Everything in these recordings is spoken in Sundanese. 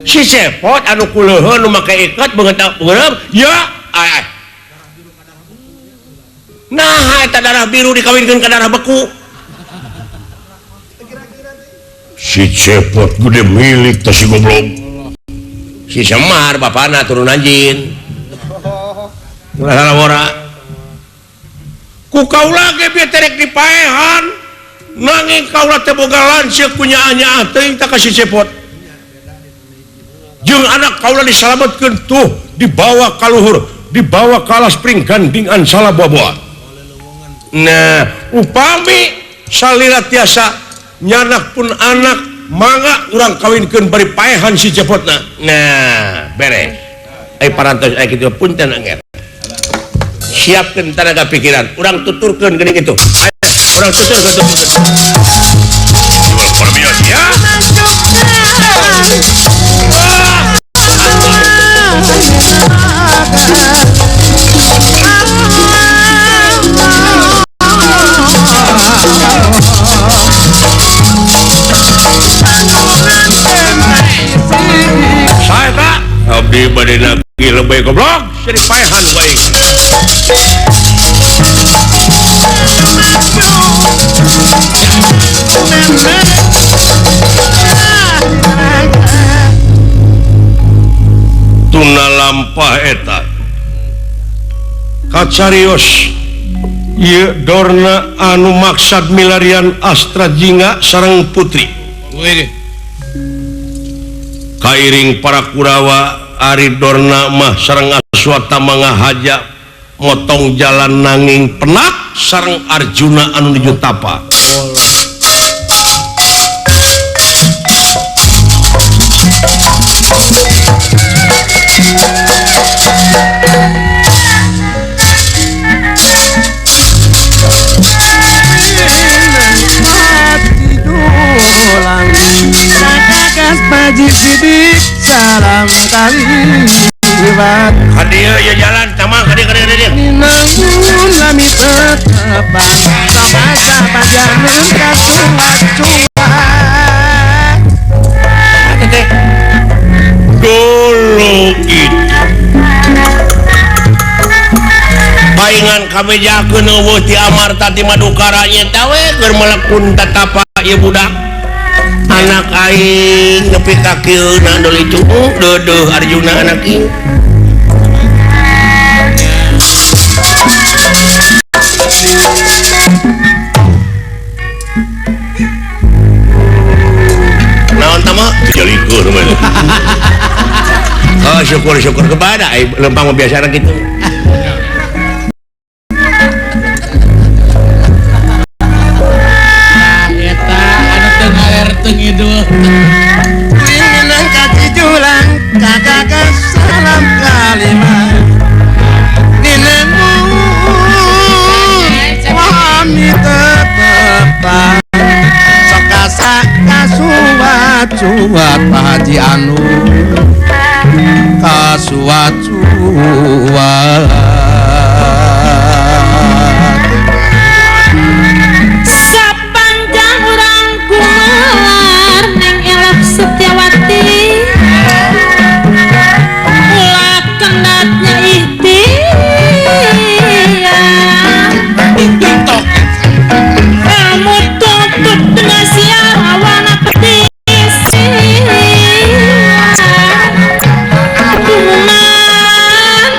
Si Cepot anu kuleuheun nu make ikat beungeut beureum ya ai. Nah eta darah biru dikawinkeun ka darah beku. Si Cepot gede milik teh si goblok. Si Semar bapana turun anjin. Ulah lalawara. Ku kaula ge bieu terek dipaehan. Nanging kaula teh boga lanceuk ku nyaah-nyaah teuing tah ka si Cepot. Jeung anak kaula disalametkeun tuh dibawa ka luhur, dibawa ka alas pring gandingan salaboa-boa. Nah, upami salira tiasa nyanak pun anak mangga urang kawinkeun bari paehan si Cepotna. Nah, beres. Ai parantos ai kitu punten angger. Siapkeun tenaga pikiran, urang tuturkeun geuning kitu. Urang tuturkeun tuturkeun. Ya. Saya tak abdi bade nagih lebih goblok seri paehan baik. Tuna lampah eta kacarios ieu Dorna anu maksad milarian Astra Jingga sareng putri. Kairing para Kurawa ari Dorna mah sareng Aswatama ngahaja motong jalan nanging penak sareng Arjuna anu nuju tapa. Haji Sidik salam kaliwat. Hadir ya jalan tamang hadir hadir hadir. Ninanggun lami tetepang sapa-sapa jangan kasuat-cuat. Dulu itu paingan kami jakeun eueuh ti Amarta ti Madukara nya we keur melekun tatapa ieu budak. Anak aing nepi ka kieu na deui cuuk deudeuh Arjuna anak aing. Naon tah mah 23 mah. Oh syukur-syukur kepada aing lempang mah biasa kitu. Minang kacijulang kakak salam kalimat Ninemu wami tetepang Sokasa kasuat-suat Pak Haji Anu kasuat-suat. Sapanjang urang kumalar neng elok Setiawati ulah kendatnya ikhtiar ilmu tuntut dengan siarawana petisi duman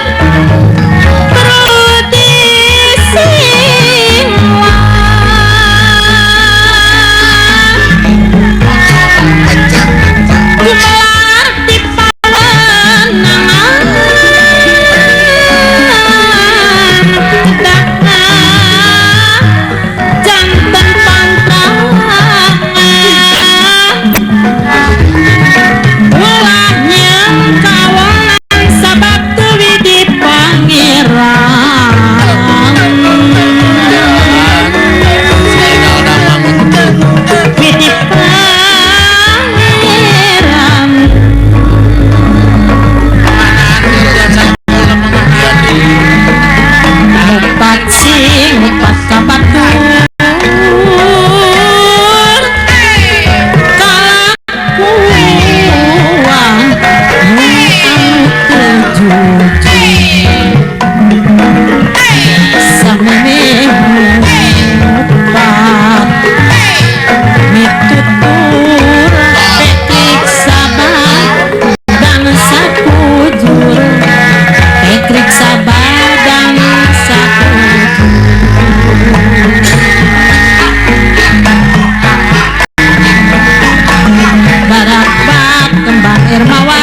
Dermawan.